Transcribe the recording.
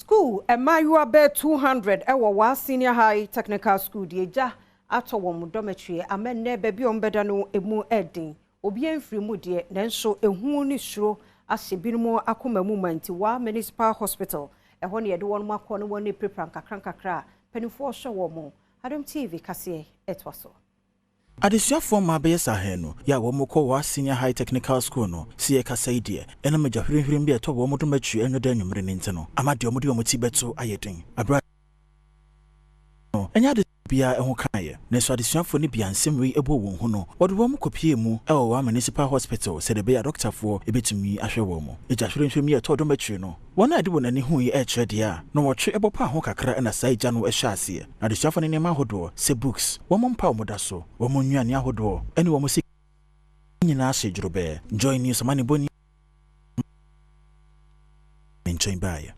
School mmaayewa bɛyɛ 200 wɔ Wa Senior High Technical School deɛ gya atɔ wɔn dormitory ama nnɛ baabi a wɔbɛda no emu ɛden. Obiara mfiri mu deɛ, nanso ehu ne suro ahyɛ binom akoma mu ma nti Wa Municipal Hospital ɛhɔ ne yɛde wɔn akɔ ne wɔn ne pirapira nkakra nkakra a mpanimfoɔ hwɛ wɔn. Adom TV kaseɛ ɛtoa so. Adesuafoɔ mmaa bɛyɛ sɛ 200 yɛ a wɔn kɔ Wa Senior High Technical School no si yɛ kasa yi deɛ, ɛnam agya hwirenhwiren bi a ɛtɔ wɔn dormitory ɛnwo da anwummere no nti no ama deɛ wɔde wɔn ti bɛto ayɛ den. Abere no ɛnyɛ ade biara ɛho kaeɛ, nanso adesuafoɔ no bi a nsɛm wei ɛbɔ wɔn ho no, wɔde wɔn kɔpie mu ɛwɔ Wa Municipal Hospital sɛdeɛ ɛbɛyɛ a dɔktafoɔ ɛbɛtumi ahwɛ wɔn mu. Agya hwirenhwiren yi a ɛtɔ dormitory no, wɔn a ɛde wɔn ani hu yi ɛrekyerɛ deɛ a na wɔtwe ɛbɔ paa ho kakra ɛna saa agya no ɛhyɛ aseɛ. Na adesuafoɔ no nneɛma ahodoɔ sɛ books, wɔn mpa a wɔn da so, wɔn nnuane ahodoɔ ɛne wɔn sika nyinaa hyɛ dworobɛɛ. Joy News amanebɔni ne nkyɛn baeɛ.